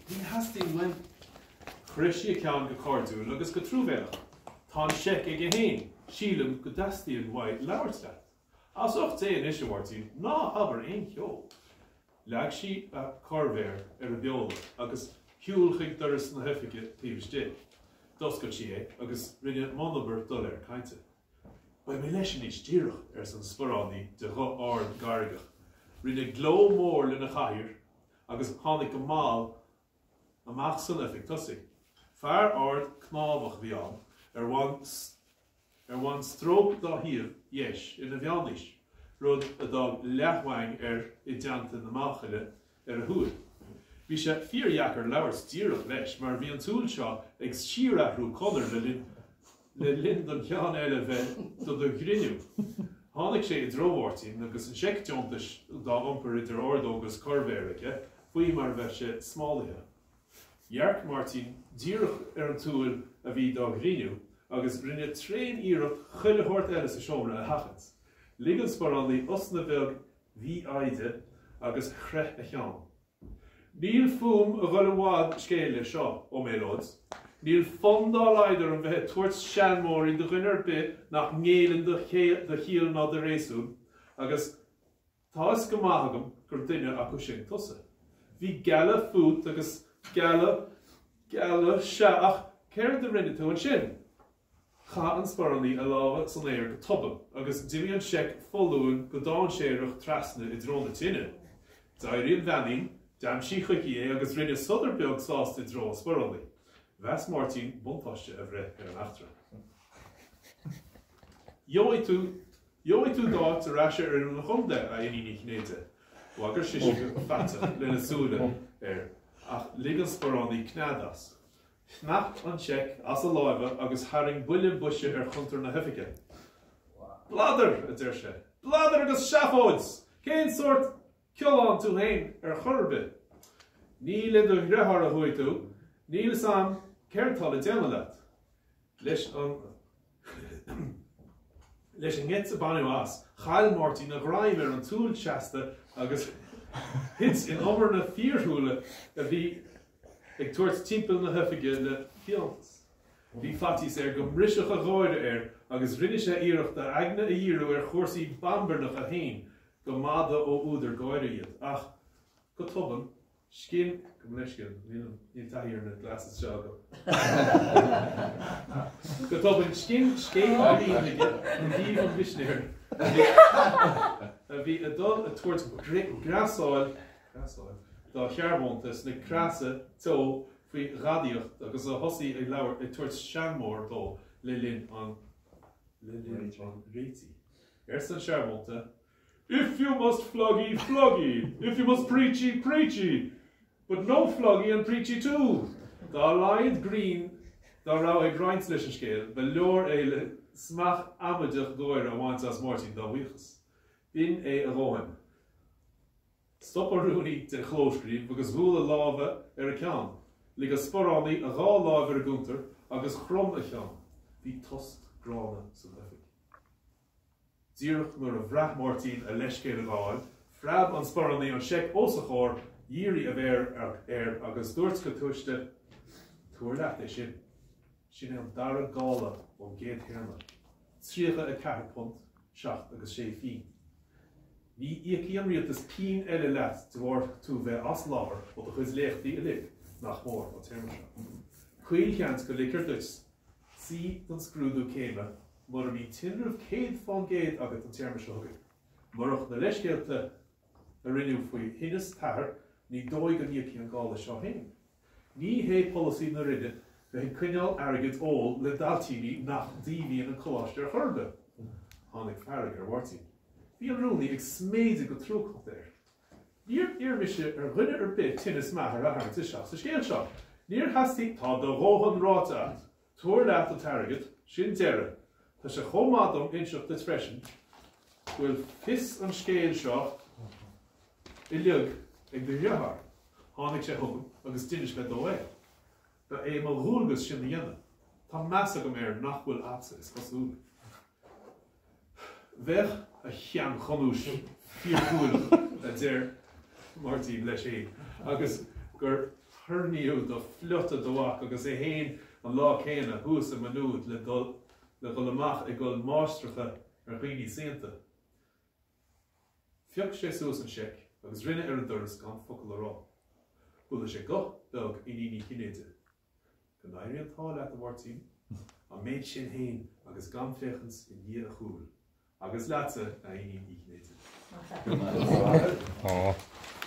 Ní theastaíonn uaim. Chroith sí a ceann go cairdiúil agus go truamhéalach. Tá an seic aige fhéin. Sílim go dteastaíonn uaidh labhairt leat. As ucht Dé anois, a Mháirtín, ná habair aon cheo. Leag sí a corrmhéar ar a beola agus shiúil chuig doras na hoifige taobh istigh. D'oscail sí é agus rinne monobair doiléir cainte. Beidh mé leis anois díreach, arsa an sparánaí de ghuth ard gairgeach. Rinne gleo mór lena chathaoir agus tháinig go mall amach san oifig tosaigh. Fear ard cnámhach a bhí ann, ar bhain ar bhain stróc dá thaobh dheis ina mheánaois, rud a d'fhág leathmhaing air i dteannta na máchaile ar a shúil. Bhí sé fíordheacair labhairt díreach leis mar bhí an tsúil seo ag síorathrú conair le linn le linn don cheann eile bheith do do ghrinniú. Tháinig sé i dtreo Mháirtín agus an seic deontais dá iompar idir ordóg agus corrmhéar aige, faoi mar a bheadh sé smálaithe. Dhearc Máirtín díreach ar an tsúil a bhí dá ghrinniú agus rinne tréan-iarracht chuile shórt eile sa seomra a sheachaint. Lig an sparánaí osna bheag mhífhoighde agus chroith a cheann. Níl fúm a dhul i bhfad scéil leis seo, Ó Méalóid. Níl fonn dá laghad orm bheith ag tabhairt seanmóirí do dhuine ar bith nach ngéilleann do chiall ná do réasún, agus tá fhios go maith agam gur duine acu sin tusa. Bhí gealladh fút agus gealladh, gealladh, sea, ach céard a rinne tú ansin? Chaith an sparánaí a lámha san aer go tobann agus d'imigh an seic foluain go dainséarach trasna i dtreo na tine. D'éirigh an bheainín, d'aimsigh chuici é agus rinne sodar beag sásta i dtreo an sparánaí. Mheas Máirtín buntáiste a bhreith ar an eachtra. Gheobhaidh tú, gheobhaidh tú d'áit ar ais ar fhoireann an chontae, a Iníon Uí Chinnéide. Bhagair sise go faiteach lena súile air ach lig an sparánaí cnead as. Shnap an seic as a lámha agus tharraing buille boise ar chuntar na hoifige. Bladar! a deir sé. Bladar agus seafóid! Cén sórt ciollán tú féin ar chor ar bith? Ní le do dhriotháir a chuaigh tú, níl 'fhios a'm céard tá le déanamh leat. Leis an. Leis an ngeit a baineadh as, chaill Máirtín a ghreim ar an tsúil seasta agus thit in umar na fíorshúile a bhí ag tabhairt timpeall na hoifige le fiántas. Bhí faitíos air go mbrisfeadh a gháire air agus rinne sé iarracht a aigne a dhíriú ar chúrsaí bambairneacha féin go mb'fhada ó údar gáire iad. Ach go tobann, Scinn, gabh mo leithscéal, níl taithí ar na glasses seo agam. Go tobann, scinn scéin grinn aige i dtaobh an mhisinéir a bhí ag dul ag tabhairt greasáil dá shearbhónta sna creasa teo faoi ghadaíocht agus a thosaigh ag labhairt, ag tabhairt seanmóir dó le linn an réitigh. Arsa an searbhónta, If you must flog ye, flog ye, if you must preach ye, preach ye, but no flog ye and preach ye too! Dá laghad grinn dá raibh ag roinnt leis an scéal, ba leor é le smeach amaideach gáire a bhaint as Máirtín dá bhuíochas. B'in é a dhóthain. Stop an rúnaí den chlóscríobh agus bhuail a lámha ar a ceann. Lig an sparánaí a dhá láimh ar an gcuntar agus chrom a cheann. Bhí tost gránna san oifig. Díreach nuair a bhraith Máirtín a leithscéal a ghabháil, phreab an sparánaí an seic os a chomhair, dhírigh a mhéar air agus dúirt go tomhaiste, Tabhair leat é sin. Sin é an dara gála ón gcéad théarma. £34, 7 agus 6 phingin. Ní íocfaidh an rialtas pingin eile leat de bharr tú bheith as láthair ó do chuid léachtaí uilig, nach mór, an téarma seo. Caolsheans go ligfear duit suí don scrúdú céime mura mbí tinreamh 100% agat an téarma seo chugainn. Murach na leithscéalta a rinneadh faoi thinneas t'athar, ní dóigh go n-íocfaí an gála seo féin. Ní hé polasaí na Roinne bheith ag coinneáil airgid óil le dailtíní nach dtaobhaíonn an coláiste ar chor ar bith. Tháinig fearg ar Mháirtín. Bhí an rúnaí ag sméideadh go truacánta air. Níor iarr mise ar dhuine ar bith tinneas m'athar a tharraingt isteach sa scéal seo. Níor theastaigh Tá do dhóthain ráite agat. Tabhair leat an t-airgead, sin deireadh. Tá sé chomh maith dom inseacht duit freisin go bhfuil fios an scéil seo uilig ag do dheartháir. Tháinig sé chugam agus d'inis mé dó é. Ba é mo dhualgas sin a dhéanamh. Tá meas agam air nach bhfuil a'dsa, is cosúil. Bheadh a sheanchonúis fíorchúileach, a deir Máirtín leis féin, agus gur Toirníodh do phliota do mhac agus é fhéin an lá céanna thuas i Maigh Nuad le dul le dhul amach ag goil máistreachta ar dhaoine saonta. Phioc sé suas an seic agus rinne ar an doras gan focal a rá. Chuala sé guth beag Iníon Uí Chinnéide. Go n-éirí an t-ádh leat, a Mháirtín. An méid sin fhéin agus gan féachaint i ndiaidh a chúil. Agus leatsa, a Iníon Uí Chinnéide. Go maith.